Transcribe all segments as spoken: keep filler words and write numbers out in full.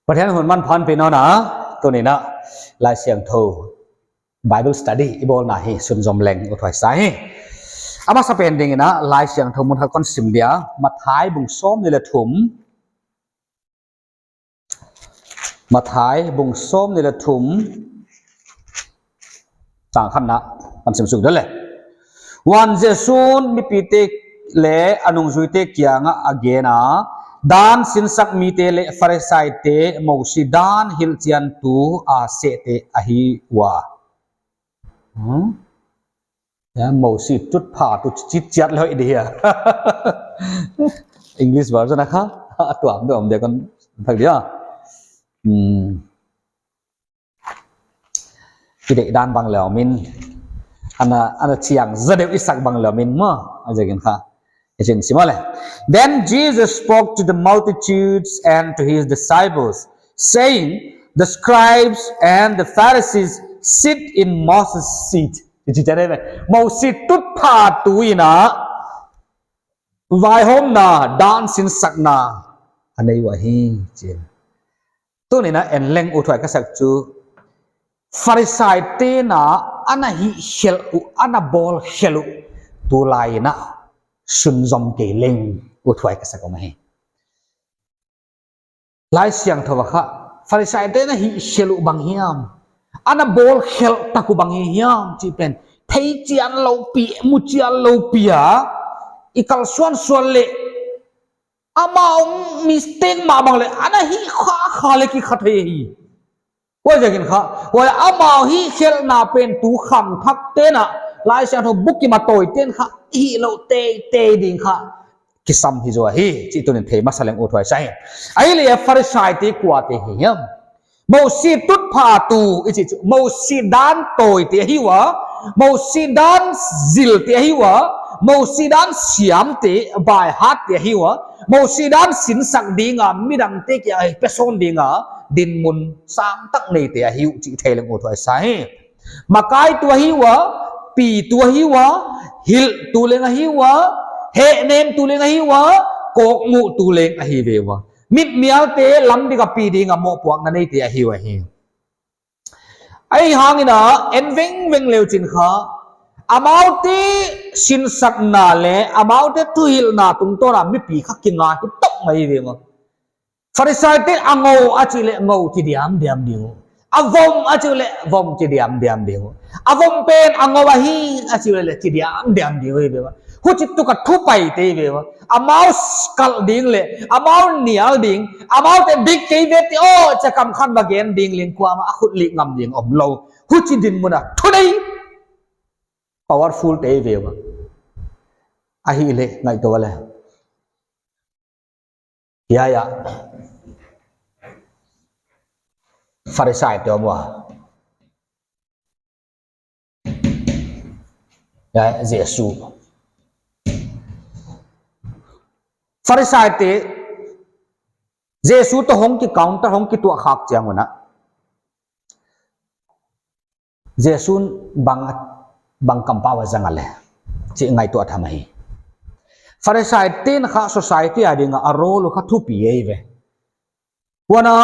Pathian hun manpha hon pe nawn a, tuni'n a Laisiangthou Bible study i bawlna hi sunzom leng uthuai sa hi. A masapen dingin a Laisiangthou mun khat kon sim dia, Matthai bung sawmnih leh thum. Matthai bung sawmnih leh thum, chang khatna kon sim suk ding leh. Huan Jesu'n mipite leh a nungzuite kiangah a gen a, dan sinsak mite leh Pharisaite Mosi dan hilhchiantu a sehte ahi ua. Hmm? Ya, Mosi tutphah tu chitchiat lou di hia. English version a kha, a tuam deuh om dia kon thak dia. Hmm. Ki deih dan bang leh om in. Ana, ana chiang zaw deuh i sak bang leh om in maw. A ziakin kha. Isin sim leh. Then Jesus spoke to the multitudes and to his disciples, saying, "The scribes and the Pharisees sit in Moses' seat." Ichi chare ve. Mosi tutphah tu in a vaihawmna, dan sinsakna a nei uh ahi, chi. Tuni'n a en leng uthuai ka sak chu, Pharisaite'n a ana hihkhelh uh, ana bawlkhelh uh, tulai in a sunzom kei leng uthuai ka sak om ahi. Laisiangthou a kha, Pharisaite'n a hihkhelh uh bang hiam, ana bawlkhelh tak uh bang hi hiam chih pen thei chianlou pi, mu chianlou pi a, i kalsuan suan leh amau mistake mah bang leh ana hih kha kha leh kikha thei hi. Huaiziakin kha, huai amau hihkhelhna pen tu khangthakte'n a, Laisiangthou bukim a tawite'n kha, hihlouh teitei ding kha kisam hi zaw hi, chih tuni'n thei masa leng uthuai sa hi. Ahihleh Pharisaite kuate hi hiam? Mosi tutphah tu, ichi chu, Mosi dan tawite ahi ua, Mosi dan zilhte ahi ua, Mosi dan siamte, baihatte ahi ua, Mosi dan sinsak ding a, midangte kiang a pesawn ding a dinmun sangtak neite ahi uh chih thei leng uthuai sa hi. Makaitu ahi ua, pitu ahi ua, hilhtu leng ahi ua, hehnemtu leng ahi ua, kawkmuhtu leng ahi ve ua. Mitmialte lam dik a pi ding a mohpuakna neite ahi uh ahi. Ahihhangin a en vengveng leu chin kha, amaute sinsakna leh amaute thuhilhna tungtawn a mipi kha kinga hi tawp mai ve ua. Pharisaite a ngou a chih leh ngou chi diamdiam ding uh. A vom a chih leh vom chi diamdiam ding uh. A vom pen a ngou ahi a chih leh chi diamdiam ding uh ve ua. Huchi tuk a thupaite ve ua. Amau kalh ding leh, amau nial ding, amaute dik kei ve te aw chia kamkhat va gen ding leng kuamah a khut lik ngam ding omlou. Huchi dinmun a thunei powerful te ve ua. Ahihleh ngaihtuah leh. Hiai ah Pharisaite om ua. Hiai Jesu. Pharisaite Jesu toh hong ki counter, hong kituah khak chiang un a, Jesu'n bang, bang kampau a zang a leh chih ngaihtuah tham ahi. Pharisaite'n kha society a ding a a role uh kha thupi ahi ve. Huan a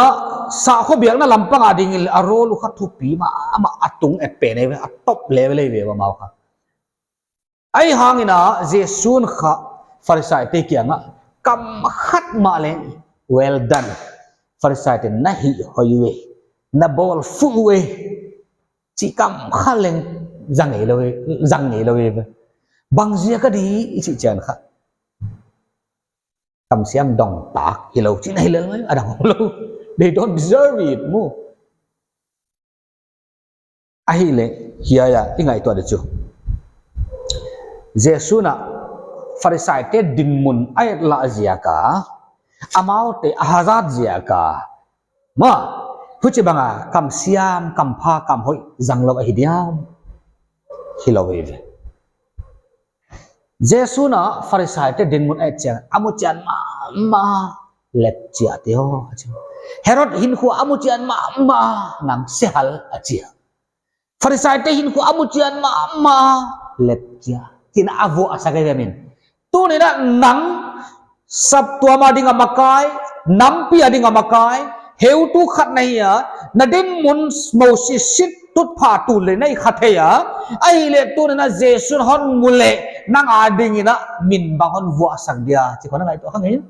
sakhaw biakna lampang a ding in a role uh kha thupi mahmah, a tung et pen ahi ve, a top level ahi ve amau kha. Ahihhangin a Jesu'n kha Pharisaite kiangah kam khat mah leng, "Well done, Pharisaite, na hih hoih uh e, na bawl fuh uh e," chih kam khat leng zang ngeilou e, zang ngeilou e. Bang ziak a di i chih chiang kha, kamsiam dong tak hilou chihna hilou, a dang lou. They don't deserve it maw. Ahihleh hiai ah i ngaihtuah di chu, Jesu'n a Pharisaite dinmun a et lah ziak a, amaute a hazat ziak a, maw, huchibang a kamsiam, kampha, kamhoih zanglou ahi diam? Hilou ahi ve. Jesu'n a Pharisaite dinmun a et chiang, "A muchian mahmah, lepchiahte aw," a chi. "Herod hinkhua a muchian mahmah, nang sehal," a chi a. "Pharisaite hinkhua a muchian mahmah, lepchiah," chi'n a vuah a sak ahi ve min. Tuni'n a nang saptuam a ding a makai, nampi a ding a makai, Heutu khat na hi a, na dinmun Mosi sin tutphah tu leh na hi kha thei a, ahihleh tuni'n Jesu hon mu leh nang adingin min bang hon vuahsak dia, chih khong na ngaihtuah kha ngei.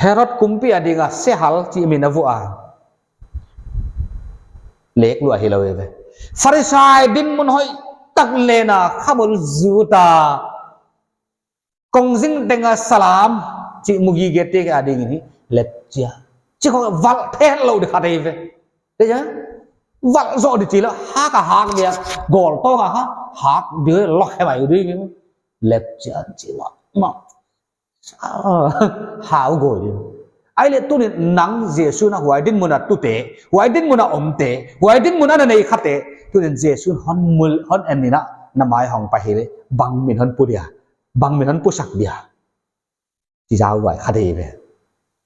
Herod kumpi adinga sehal chih min a vuah a. Lek lua hilou ve. Pharisai dinmun hoihtak leh na khamul zuta. Kongzing tenga salam chih mu gige te adingin hi lepchia. Chih khong valh theilou di kha thei ve. Te ja? Valh zoh di chih lou, hak a hak dia, gol to ka ha, hak dia, lok he mai di. Lepchia chih ma, ma. Ah, hau gol di. Ahihleh tuni'n nang Jesu na huai dinmun a tute, huai dinmun a omte, huai dinmun a na nei khate, tuni'n Jesu hon mu, hon en in na mai hong pai hileh, bang min hon pu dia, bang min hon pusak dia. Chi zau vai kha thei ve.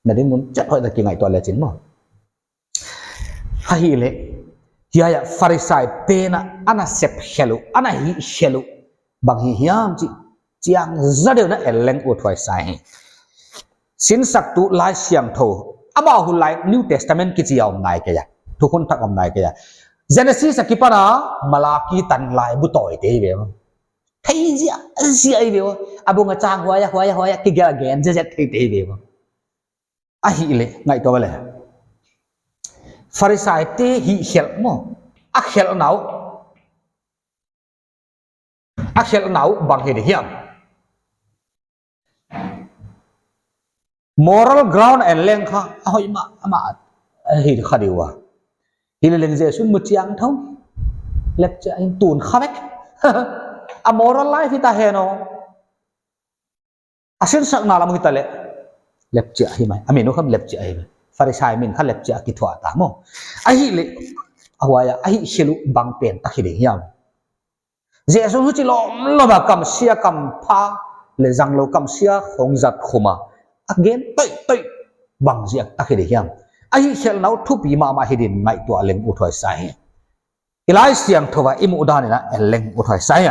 Na dinmun chet hoih tak kingaihtuah leh chin maw. Ahihleh, hiai a Pharisai te'n ana sep khelh uh, ana hih khelh uh. Bang hi hiam chih, chiang zaw deuh na en leng uthuai sa hi. Sinsaktu Laisiangthou. Amau hun lai New Testament kichi a om nai kei a. Thukhun thak om nai kei a. Genesis a kipan a Malaki tan laibu tawite ve. Thei ziahziah ve. A bung a chang huai a, huai a, huai a, kigelh gen ziahziah theite ve. Ahihleh, ngaihtuah leh. Pharisai te hih khelh maw. A khelhna uh. A khelhna uh bang hi di hiam. Moral ground en leng kha, a hoih mah, a mah, a hi kha di ua. Hileleng Jesu mu chiang thou. Lepchia in tun kha vek. A moral life hi ta hen aw. A sinsakna lam hi ta leh, lepchia hi mai. A min uh kham lepchia hi mai. Pharisai min kha lepchia kithuah ta maw. Ahihleh, a huai a, a hih khelh uh bang pen tak hi di hiam. Jesu huchi lawmlawm a kamsia kampha, leh zanglou kamsia khong zat khum a. A gen toitoih bang ziak tak hi di hiam. A hih khelhna uh thupi mahmah hi din ngaihtuah leng uthuai sa hi. I Laisiangthou a i muh dan in en leng uthuai sa hi.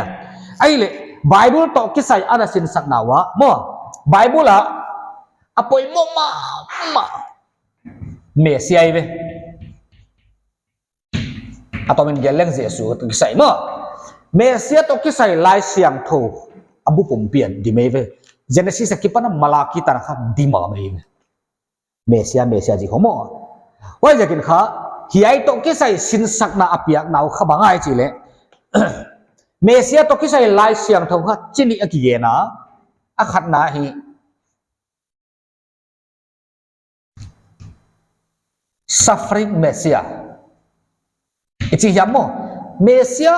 Ahihleh, Bible toh kisai ana sinsakna ua, maw. Bible a, a poimoh mahmah. Mesia hi ve. A tomin gen leng Jesu toh kisai maw. Mesia toh kisai Laisiangthou a bu pumpi a dim ve. Genesis a kipan a Malaki tan kha dim mai ve. Mesia, Mesia chih khong maw. Huaiziakin kha, hiai toh kisai sinsakna a piakna uh kha bang ahi chih leh. Mesia toh kisai Laisiangthou kha chi nih a kigen a, a khatna hi. Suffering Messiah. I chi hiam maw? Mesia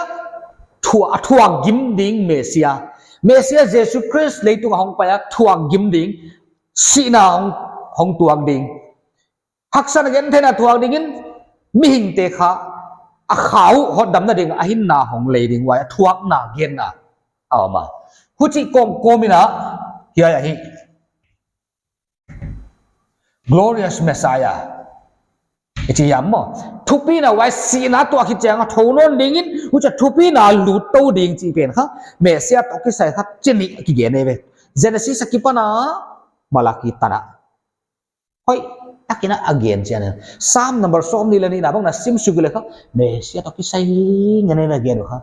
thuak, a thuak gim ding Mesia. Mesia Jesu Christ leitung a hong pai a thuak gim ding. Sihna hong, hong tuak ding. Haksatna gentheihna thuak dingin mihingte kha a khau hotdamna ding a hinna hong lei ding huai a thuakna genna. A om a. Huchi kawmkawm in a hiai ahi. Glorious Messiah. I chi hiam maw? Thupina huai sihna tuak khit chiang a thou nawn dingin, huchia thupina lut tou ding chih pen kha. Mesia toh kisai kha chi nih kigen ve. Genesis a kipan a, Malaki tan a. Hoihtak in a gen chian. Psalm number sawmnih leh nihna bang na sim suk leh kha. Mesia toh kisai ngen ve gen kha.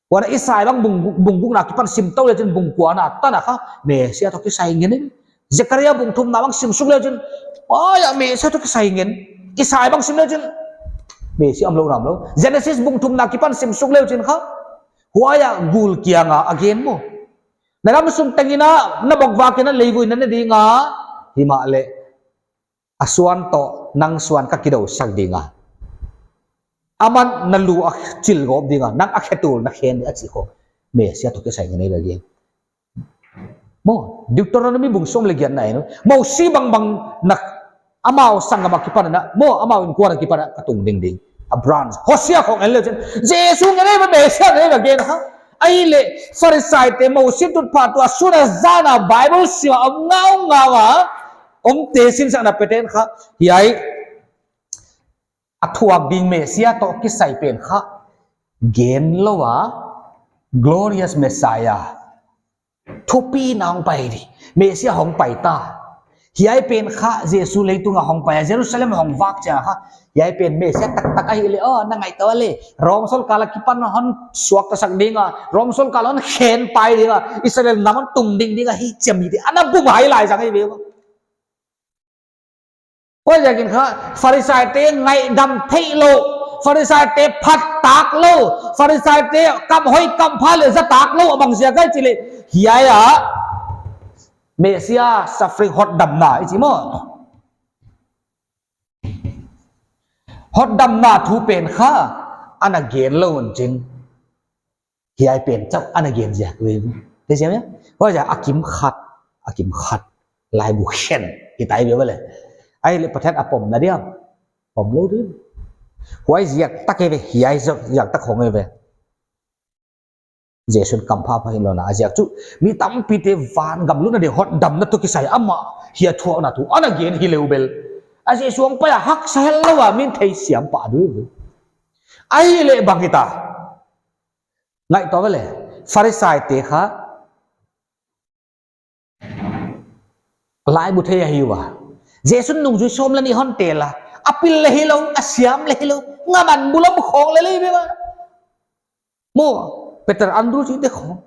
Huan Isai bang bung, bung gukna kipan sim tou leh chin bung kuana tan a kha, Mesia toh kisai ngen in. Zekaria bung thumna bang sim suk leh chin, huai a Mesia toh kisai ngen. Isai bang sim leh chin, Mesia omlou namlou. Genesis bung thumna kipan sim suk leh chin kha, huai a gul kiang a gen maw. Na gamsung tengin a, na bokvak in a leivui na ne ding a, himahleh a suan toh nang suan ka kidousak ding a. Aman na lu a chil gawp ding a, nang a khetul na khen ding a chih khong. Mesia toh kisai ngen ve gen. Maw, Deuteronomy bung sawm leh giatna en. Mosi bangbang na amau sanggam a kipan a, maw, amau innkuan a kipan a ka tung ding ding. A branch. Hosea khong en leh chin. Jesu ngen ve Mesia ngen ve gen kha. Ahihleh Pharisaite Mosi tutphah tu a sun a zan a Bible sim a om ngaungau a. Omte sinsakna pete'n kha, hiai a thuak ding Mesia toh kisai pen kha gen lou a, glorious Messiah. Thupina hong pai di. Mesia hong pai ta. Hiai pen kha Jesu leitung a hong pai a, Jerusalem hong vak chiang kha, hiai pen Mesia taktak ahi leh, oh, na ngaihtuah leh, Rom sorkar akipan hon suakta sak ding a, Rom sorkar hon khen pai ding a, Israel nam hon tung ding ding ahi chi a mite ana bum hai lai zang ahi ve. Huaiziakin kha Pharisaite ngaihdam theilou, Pharisaite phat taklou, Pharisaite kam hoih kam pha leh za taklou, a bang ziak ahia chih leh, hiai a Mesia suffering hotdamna i chi maw. Hotdamna thu pen kha ana gen lou un chin. Hiai pen chauh ana gen ziak ve. Te ziak mia? Huaiziak a kim khat, a kim khat. Laibu khen. Hitai ve le. Ahihleh Pathian a pomna diam. Pom lou diam. Huaiziak tak ve, hiai ziak, ziak tak khong ve. Jesu'n kampha pha hinlou na. A ziak chu, mi tampite van gam lutna ding hotdamna toh kisai amah hiai thuakna thu ana gen hi leh bel. A Jesu hong pai a haksa hetlou a min theisiam pah diu. Ahihleh bang hita. Ngaihtuah ve le, Pharisaite kha laibu thei ahi ua. Jesu'n nungzui sawm leh nih hon tel a. A pil leh hilou, a siam leh hilou. Ngam an bulam khong leh lei ve ua. Maw, Peter, Andrew chihte khong.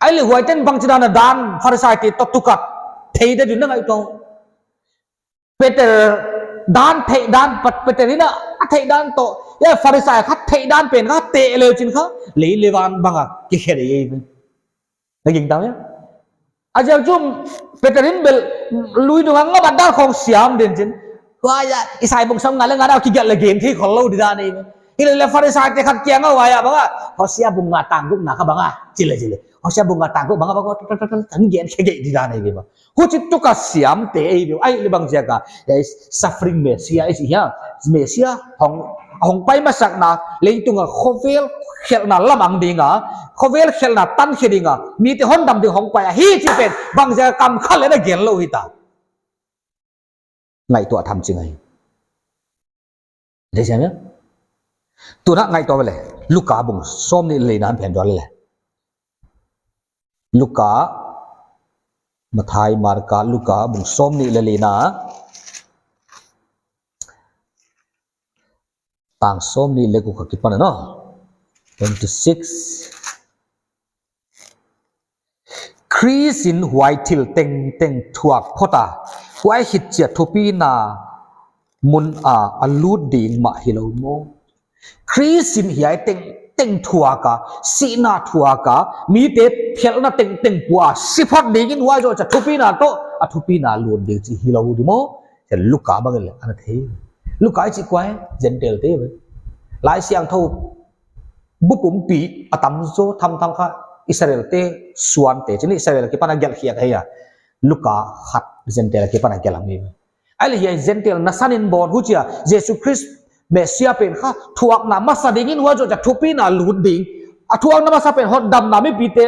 Ahihleh huaiten bangchidan a dan Pharisaite toh tukat. Thei de ding na ngaihtuah. Peter dan theih dan, Pat-, Peter in a theih dan toh, hiai Pharisai khat theih dan pen kha, teh leh chin kha, lei leh van bang a kikhe de ve. Na gingta mia? A ziak chu Peter in bel lui dung a ngam a dan khong siam den chin. Huai a, Isai bung sawmnga leh nga na kigelh leh gen thei khollou di dan ahi ve. Hileleh Pharisaite khat kiang a huai a bang a, Hosea bung nga tang gukna kha bang a, chi leh chi leh. Hosea bung nga tang guk bang a bang a, ta, ta, ta, ta, ta, gen khe gei di dan ahi ve bang. Huchi tuka siamte ahi ve, ahihleh bang ziak a, hiai suffering Mesia i chih hiam, Mesia hong, hong pai masakna, leitung a khovel khelhna lamang ding a, khovel khelhna tankhe ding a, mite hondam ding hong pai ahi chih pen, bang ziak a kam khat leh ana gen lou hita. Ngaihtuah tham ching ahi. Dei siam ya? Tuna ngaihtuah ve le. Luka bung sawmnih leh lina phen zual le. Luka, Mathai, Marka, Luka bung sawmnih leh lina. Tang sawmnih leh guk akipan a no. Twenty-six. Khrist in huai thil tengteng thuak phot a, huai khit chiah thupina mun a a lut ding mah hilou maw. Khrist in hiai tengteng thuak a, sihna thuak a, mite phelhna tengteng pua a, si phot dingin huai zoh chiah thupina toh, a thupina lut ding chih hilou di maw. Hiai Luka bang leh ana thei. Luka i chih kua, Gentile te ve. Laisiangthou bu pumpi a tamzaw thamtham kha Israel te suante, chih Israel akipan a gelh khiak ahi a. Luka khat Gentile akipan a gelh a mi. Ahihleh hiai Gentile nasan in bawn huchia Jesu Khrist Mesia pen kha thuakna masa dingin huai zoh chiah thupina lut ding. A thuakna masa pen hotdamna mipite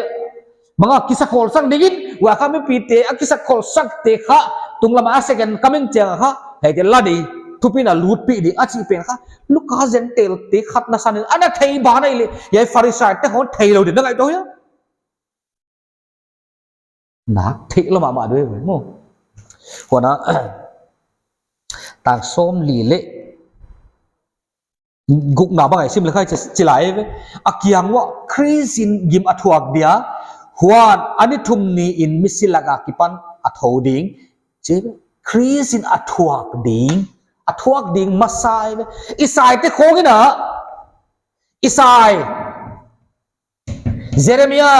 bang a kisakholsak dingin, huai kha mipite a kisakholaksakte kha tunglam a second coming chiang kha, hiaite la ding, thupina lutpih ding a chih pen kha, Luka Gentile te khat nasan in ana thei ban ahihleh, hiai Pharisai te khong theilou ding na ngaihtuah hia? Nak theilou mahmah di ve maw. Huan a, tang sawmli leh gukna bang a i sim leh kha chi, chi lai ve. A kiang uah Khrist in gim a thuak dia, huan a ni thum ni in misi lak akipan a thou ding. Chi ve, Khrist in a thuak ding, a thuak ding masa ve. Isai te khong in a, Isai, Jeremia,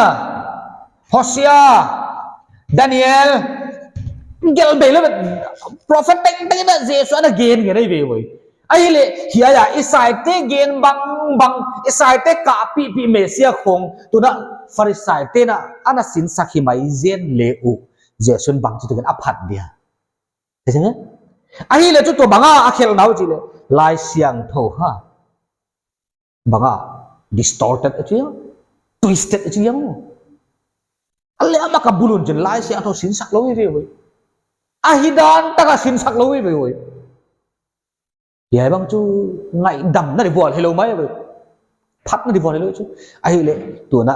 Hosea, Daniel, gelh bei lou, prophet tengteng in a Jesu ana gen ngen ahi ve ua. Ahihleh, hiai a Isai te gen bangbang, Isai te kahpihpih Mesia khong, tuna Pharisai te'n a ana sinsak hi mai zen leh uh, Jesu'n bangchituk in a phat dia. Ahihleh chu tua bang a a khelhna uh chih leh, Laisiangthou ha. Bang a distorted a chi a, twisted a chi a. A leh amah ka bul un chin Laisiangthou sinsak lou hi ve ua. A hi dan tak a sinsak lou hi ve ua. Hiai bang chu ngaihdamna di vual hilou mai ua. Phatna di vual hilou chu. Ahihleh tuna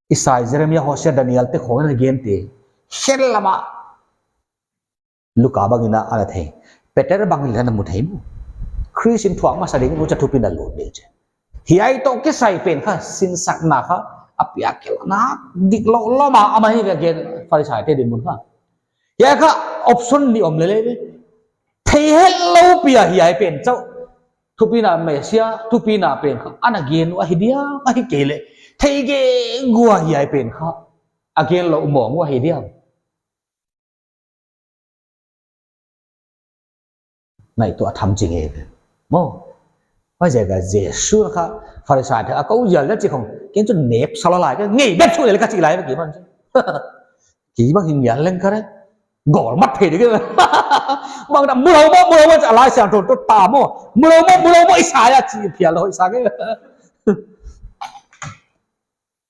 Isai, Jeremia, Hosea, Daniel te khong in a gente. Khelh lam a Luka bangin ana thei. Peter bangin ana mu thei maw. Khrist in thuak masa ding, huchi a thupina lut ding chi. Hiai toh kisai pen kha, sinsakna kha, a piak khelhna, diklou lou mah, amah hi ve gen Pharisaite dinmun kha. Hiai kha, option nih om lele ve. Thei hetlou pi a hiai pen chauh. Thupina Mesia, thupina pen kha. Ana gen uh ahi diam, ahihkeileh. Thei gige ua hiai pen kha. A gen lou mawng uh ahi diam. Ngaihtuah tham ching e ve. Maw. Huaiziak a Jesu kha Pharisaite a kou zial dan chi khong. Ken chu nep sala lai ka ngei bet chu le ka chi lai ve kei bang. Kei bang hi ngial leng ka re. Gol mat phei de ke. Bang da mulou maw, mulou maw, a Laisiangthou toh ta maw. Mulou maw, mulou maw, Isaiah chi phial lou Isaiah ke.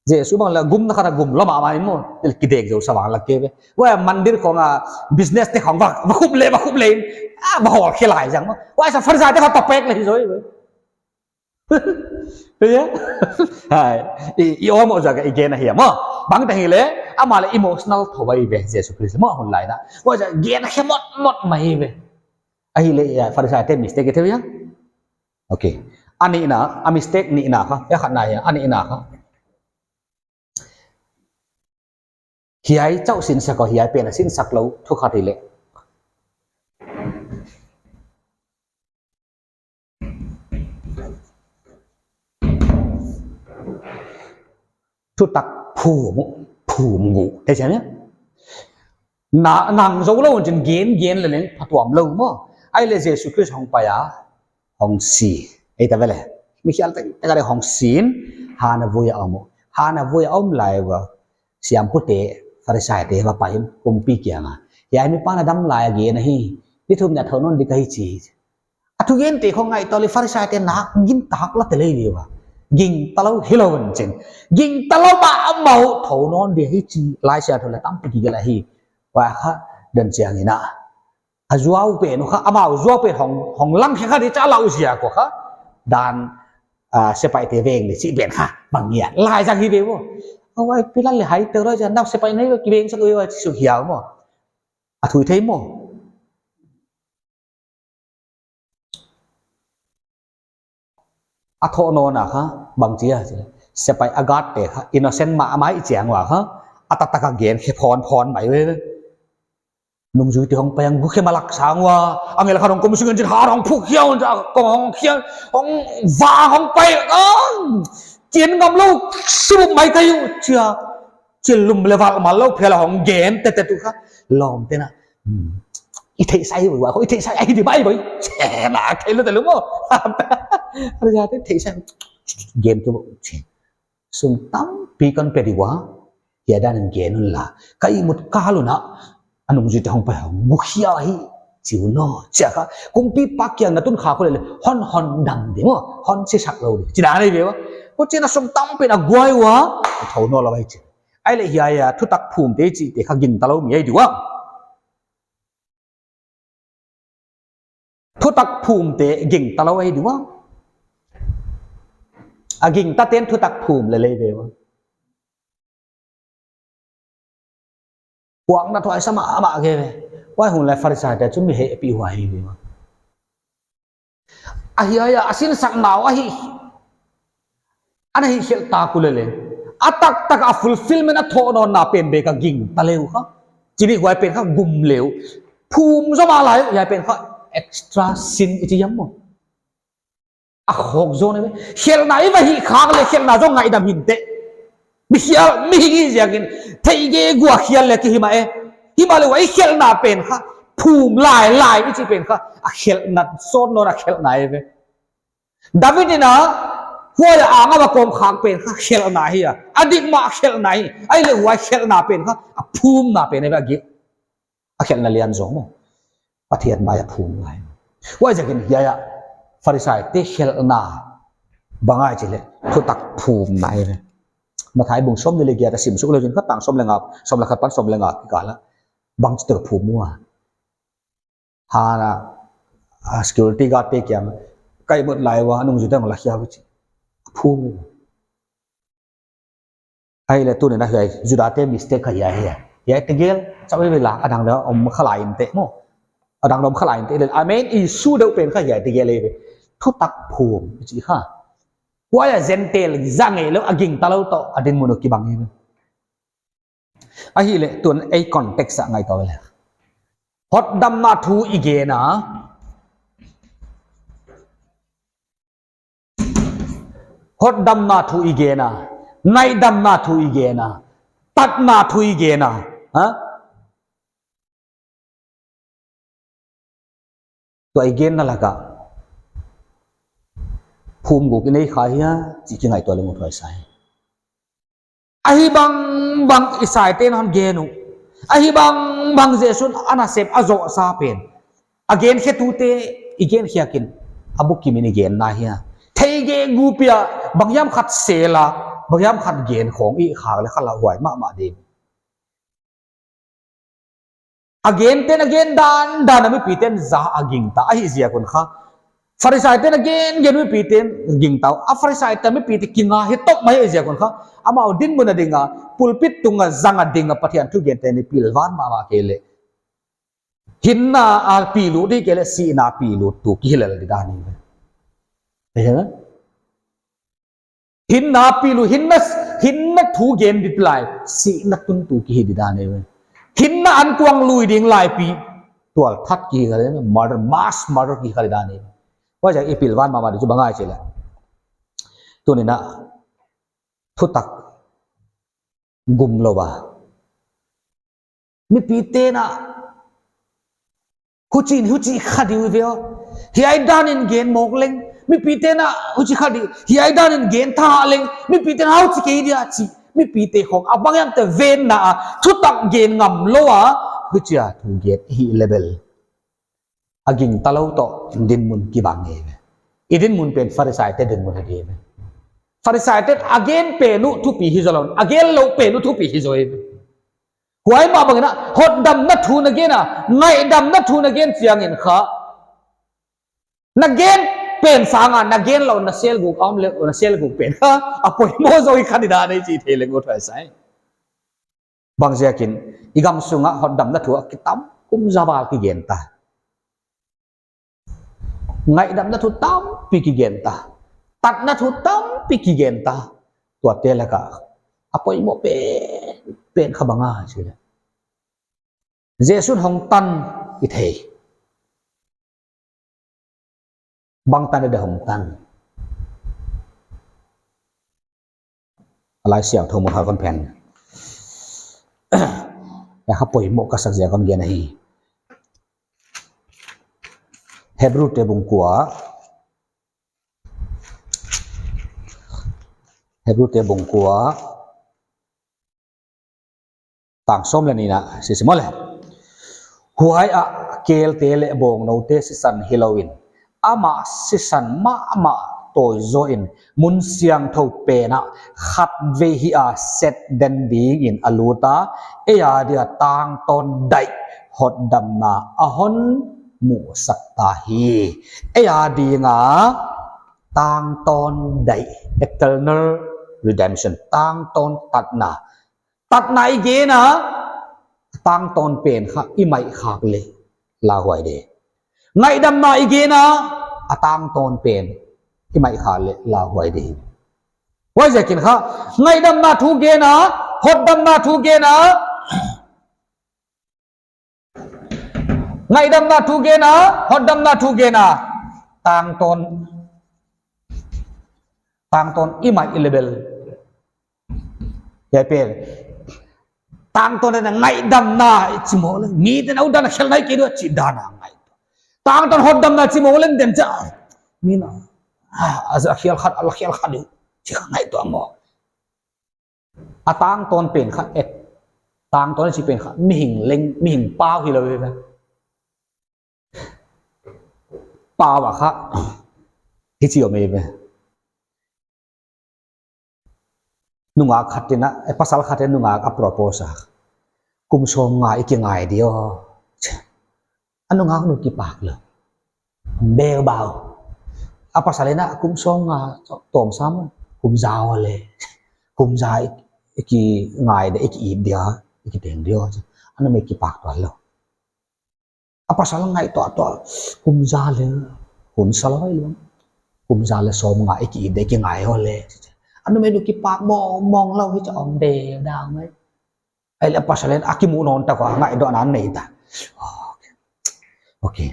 Jesu bang la gumna kha gum lou mahmah maw. Kidek zou sa bang la ke ve. Huai mandir khong a business te khong va, va khup le, va khup le. Ah, va hol khe lai zang maw. Huai sa Pharisaite kha topek le hi zou ve. Te ya? Hai, i, i om o zaga i gen ahi maw. Bang ta hi le, amah le emotional thou ahi ve, Jesu Khrist maw hun lai na. Huai sa gen ahi mot, mot mai ve. Ahihleh ya, Pharisaite mistake te ya. Okay. A nihna, a mistake nihna kha, ya khatna ya, a nihna kha. Hiai chauh sinsak o, hiai pen a sinsak lou, thu khat hi le. Thutak phum, phum ngu. Te siam ya? Na, nang zou lou chin gen, gen le leng phatuam lou maw. Ahihleh Jesu Khrist hong pai a, hong si. Ei ta ve le. Mi khial ta, ta ka de hong sin, han a vui a om. Han a vui a om lai ua. Siampute, Pharisaite va pai in kumpi kiang a. Hiai mipa na dam lai a gen ahi. Ni thum nia thou nawn di ka hi chi. A thugente khong ngaihtuah le Pharisaite nak gingta lua te lei ve ua. Gingta lou hilou in chin. Gingta lou mahmah uh thou nawn di hi chi Laisiangthou leh tampi kigelh ahi. Huai kha dan chiang in a. A zuau pen uh kha, amau zuau pen hong, hong lang khe kha di cha lau ziak uh kha. Dan, ah, sepaihte veng le chi pen kha. Bang ya, lai zang hi ve ua. Huai pilan le hai te roi zan, nau sepaih nei ve ki veng sak ua chi suk hiau maw. A thui thei maw. A thou nawn a kha, bang chi a, sepaih a guard te kha, innocent mahmah i chiang ua kha, a taktak a gen khe phon phon mai ve. Nungzuite hong pai ang gu khe malak sang ua, angel kha hong kum sung in chin ha hong phuk hiau, kong hong hiau, hong va hong pai, ah, chin ngam lou, sup mai ka yu, chia, chil lum le val mal lou, phela hong gen, te te tu kha, lawmte na. Hmm. I theihsa hi ua, i theihsa hi di mai ua. Che, na, thei lou te lou maw. Pharisaite theihsa. Gen tu, che. Sum tampi kon pe di ua. Hiai dan in gen un la. Ka ihmut kal un a. A nungzuite hong pai hong gu hiau hi. Chi un no. Chia kha. Kumpipa kiang na tun kha khong le. Hon hon dam di maw. Hon sisak lou di. Chi dan ahi ve ua. Huchi'n a sum tampi na guai ua. Thou nawn lou ahi chi. Ahihleh hiai a, thutak phumte chihte kha gingta lou mi ahi di ua. Thutak phumte gingta lou ahi di ua. A gingtate'n thutak phum le lei ve ua. Puakna thuaisa mahmah ke ve. Huai hun lai Pharisaite chu mi hehpih huai hi ve ua. Ahi a, a sinsakna uh ahi. Ana hihkhelh ta kul lele. A taktak a fulfillment a thou nawnna pen bek a gingta le uh kha. Chih ni huai pen kha gum le uh. Phum zom a lai uh, hiai pen kha extra sin i chi hiam maw. A khok zaw ne ve. Khelhna i va hih khak le khelhna zong ngaihdam hinteh. Mi khial, mihing i ziakin, theih gige ua khial le ki hi mah e. Himahleh huai khelhna pen kha, phum lailai i chih pen kha, a khelhna, sawt nawn a khelhna e ve. David in a, huai a ang a va kawm khak pen kha, khelhna hi a. A dik mah khelhna hi. Ahihleh huai khelhna pen kha, a phumna pen e ve a gik. A khelhna lian zaw maw. Pathian mai a phum lai. Huaiziakin hiai a Pharisaite khelhna bang ahia chih leh thutak phumna ahi ve. Matthai bung sawmnih leh giat a sim suk leh zin khat tang sawm leh nga, sawm leh khat pan sawm leh nga kikal a. Bangchi tak phum ua. Han a, a security guard te kiang. Ka ihmut lai ua, nungzuite hong la khia uh chi. Phum. Ahihleh tuni'n a hiai, Judate mistake kha hiai, hiai. Hiai tegel, chauh hi ve la, a dang leh om kha lai inteh maw. A dang lawm kha lai in te lel. A main issue deuh pen kha hiai te gel ei ve. Thutak phum, chi kha. Huai a Gentile zang ei lou, a gingta lou toh, a dinmun uh kibang ei ve. Ahihleh tun ei context a ngaihtuah leh. Hotdamna thu i gen a. Hotdamna thu i gen a. Ngaihdamna thu i gen a. Tatna thu i gen a. Ha? Tua i genna laka phum guk i nei kha hia, chih kingaihtuah leng uthuai sa hi. Ahi bangbang Isai te'n hon gen uh. Ahi bangbang Jesu'n a nasep a zoh sa pen. A gen khe tute i gen khiak in. A bukim in i genna hia. Thei gegu pia banghiam khat sel a, banghiam khat gen khong i khak leh kha lauhuai mahmah ding. A gen te'n a gen dandan a mipi te'n za a gingta ahi ziak un kha. Pharisai te'n a gen gen mipi te'n gingta. A Pharisai te mipi te kinga hi tawp mai ahi ziak un kha. Amau dinmun a ding a, pulpit tung a zang a ding a Pathian thu gen te'n i pilvan mahmah kei leh. Hinna a pi lut di kei leh sihna pi lut tu kihi lel di dan ei ve. Ahi na? Hinna pi lut, hinna, hinna thu gen di lai, sihna tun tu kihi di dan ei ve. Hinna ankuang lui ding lai pi, tualthat kihi kha di, murder, mass murder kihi kha di dan ei ve. Huaiziak i pilvan mahmah di chu bang ahia chih leh. Tuni'n a, thutak gum lou a. Mipi te'n a, huchi'n, huchi kha di uh ve aw. Hiai dan in gen mawk leng. Mipi te'n a, huchi kha di. Hiai dan in gen ta leng. Mipi te'n a, huchi kei dia chi. Mipi te khong. A banghiam te venna a. Thutak gen ngam lou a. Huchia thu gen hi leh bel. A gingta lou toh, dinmun kibang ei ve. I dinmun pen Pharisai te dinmun hi di ve. Pharisai te'n a gen pen uh thupi hi zaw lou. A gen lou pen uh thupi hi zaw ei ve. Huai mah bangin a, hotdamna thu na gen a, ngaihdamna thu na gen chiangin kha. Na gen pen sang a, na gen lou na selguk a om leh, na selguk pen kha. A poimoh zaw hi kha di dan ei chih thei leng uthuai sa hi. Bangziakin, i gam sung a hotdamna thu a kitam kum za val kigen ta. Ngaihdamna thu tampi kigen ta. Tatna thu tampi kigen ta. Tuate laka a poimoh pen, pen kha bang ahia chih leh. Jesu'n hong tan i thei. Bang tan a dia hong tan. A Laisiangthou muh kha kon phen. A kha poimoh ka sak ziak kon gen ahi. Hebru te bung kua. Hebru te bung kua. Tang sawm leh nihna, si si maw le. Huai a kelte leh bawngnoute sisan hilou in. Amah sisan mahmah tawi zaw in. Mun siangthou pen a khatvei hih a set den ding in a lut a. Ei a dia tangtawn daih hotdamna a hon musak ta hi. Ei a ding a tangtawn daih, eternal redemption, tangtawn tatna. Tatna i gen a, a tangtawn pen kha i maih khak leh lauhuai di. Ngaihdamna i gen a, a tangtawn pen i maih khak leh lauhuai di. Huaiziakin kha, ngaihdamna thu gen a, hotdamna thu gen a, ngaihdamna thu gen a, hotdamna thu gen a. Tangtawn. Tangtawn i maih leh bel. Hiai pen. Tangtawn in a ngaihdamna i chi maw le. Mite'n a utdan a khel nai kei di uh chih dan a ngai. Tangtawn hotdamna chi maw le den cha. Mi'n a. A, a khel khat, a khel khat di uh. Chih kha ngaihtuah maw. A tangtawn pen kha et. Tangtawn chih pen kha mihing leng, mihing pau hilou ve. Pau a kha. Hichi om ei ve. Nungak khat in a, eh, pasal khat in nungak a propose a. Kum sawmnga i kingai di aw. A nungak nu kipak lou. Bel bau. A pasal in a kum sawmnga tawm sam, kum za aw le. Kum za i, i kingai di, i ki-it dia, i kiteng dia. A numei kipak tuan lou. A pasal ngaihtuah tuah, kum za leh, hun sa lou lou. Kum za leh sawmnga i ki-it dek i ngai hole. A numeinu kipak mawngmawng lou hi cha om deuh deuh mai. Ahihleh a pasal in a kimu nawn tak a ngaihtuahna nei ta. Okay. Okay.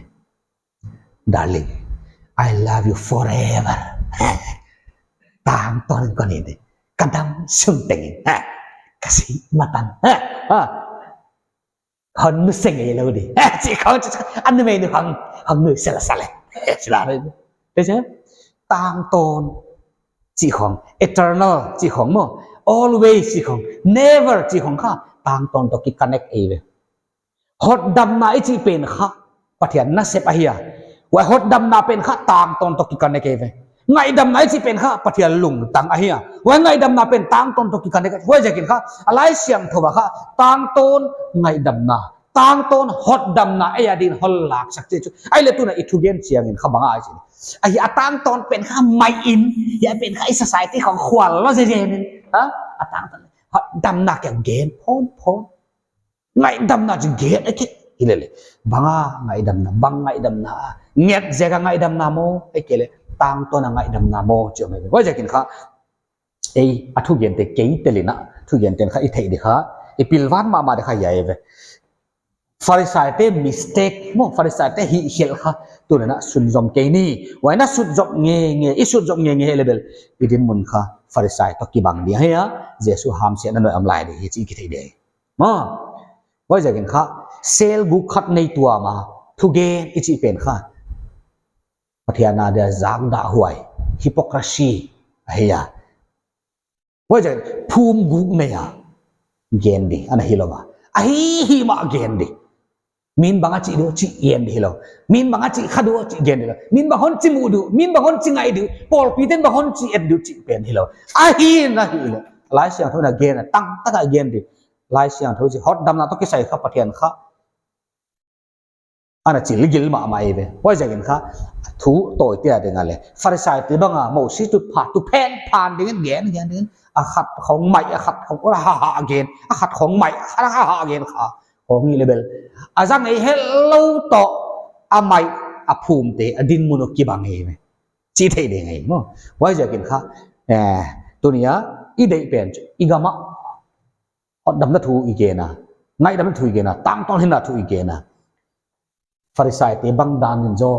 Darling, I love you forever. Tangtawn kon it di. Ka dam sung tengin. Ha. Ka si matan. Ha. Ha. Hon nu seng ei lou di. Ha. Chi khong chi. A numeinu hong, hong nu sel sale. Chi la re. Te che. Tangtawn. Chi khong. Eternal. Chi khong maw. Always. Chi khong. Never. Chi khong kha. Tangtawn toh ki connect ei ve. Hotdamna i chih pen kha Pathian nasep ahi a. Huai hotdamna pen kha tangtawn toh ki connect ei ve. Ngaihdamna i chih pen kha Pathian lungtang ahi a. Huai ngaihdamna pen tangtawn toh ki connect. Huaiziakin kha a Laisiangthou a kha tangtawn ngaihdamna, tangtawn hotdamna ei adin hon laksak chih chu. Ahihleh tuna i thugen chiangin kha bang a chi. Ahi a tangtawn pen kha mai in, hiai pen kha i society khong khual lou zezen in. Ha? A tangtawn. Hotdamna kia gen phon phon. Ngaihdamna chu gen a kei. Hi lele. Bang a ngaihdamna, bang ngaihdamna. Nget ziak a ngaihdamna maw, ei kei leh. Tangtawn a ngaihdamna maw, chi om ei ve. Huaiziakin kha. Ei, a thugente kei telin a. Thugente'n kha i theih di kha. I pilvang mahmah di kha hiai ve. Pharisaite mistake maw, Pharisaite hihkhelh kha. Tuni'n a sunzom kei ni. Huai na sunzom ngeingei, i sunzom ngeingei leh bel. I dinmun kha. Pharisai toh kibang di ahi a. Jesu hamsiatna nuai a om lai di hi chih ki thei di. Maw. Huaiziakin kha, selguk khat nei tuam a, thugen i chih pen kha. Pathian a dia zakdahhuai, hypocrisy, ahi a. Huaiziakin phumguk nei a, gen di, ana hilou a. Ahi hi mah gen di. Min bang a chih di uh chih gen di hilou. Min bang a chih kha di uh chih gen di lou. Min bang hon chih mu di uh, min bang hon chih ngai di uh, pawlpite'n bang hon chih et di uh chih pen hilou. Ahi na hilou. Laisiangthou in a gen a tangtak a gen di. Laisiangthou chih hotdamna toh kisai kha Pathian kha. Ana chilgil mahmah ei ve. Huaiziakin kha thu tawite a ding a leh. Pharisaite bang a Mosi thupha, thu phenphan dingin gen, gen, dingin. A khat khong mai, a khat khong ura ha ha gen. A khat khong mai, a khat ha ha gen kha. Khong hi leh bel. A zang ei helou toh. A mai, a phumte, a dinmun uh kibang ei ve. Chi thei ding ei maw. Huaiziakin kha. Eh, tuni a, i deih pen chu, i gam a. Hotdamna thu i gen a, ngaihdamna thu i gen a, tangtawn hinna thu i gen a. Pharisaite bang dan in zaw,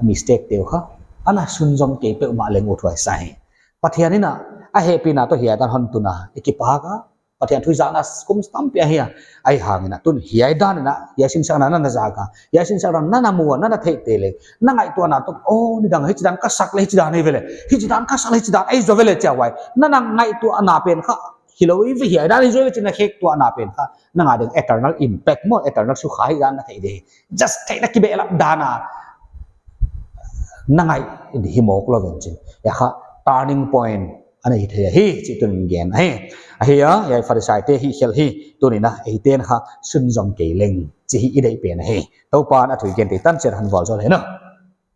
a mistake te uh kha, ana sunzom kei peuhmah leng uthuai sa hi. Pathian in a, a hehpihna toh hiai dan hon tun a, i kipak a, Pathian thu i zahna kum tampi ahi a, ahihhangin a tun hiai dan in a, hiai sinsakna na na zak a, hiai sinsakna na na mu a, na na theihte leh, na ngaihtuahna toh, oh, nidang hichidan ka sak leh hichidan hi ve leh, hichidan ka sak leh hichidan, ei zaw ve leh chia huai, na na ngaihtuahna pen kha, hilou i ve hiai dan hi zaw ve chih na khek tuahna pen kha. Na ngai ding eternal impact maw, eternal sukha hi dan na theih di. Just theihna kibehlap dan a. Na ngai di hi mawk lou ven chin. Hiai kha turning point. Ana hi thei hi, chih tuni'n gen hi. Ahi a, hiai Pharisaite hihkhelh hi. Tuni'n a, eite'n kha sunzom kei leng. Chih hi i deih pen hi. Toupa'n a thu i gente tan chiat hon vualzawl hen aw.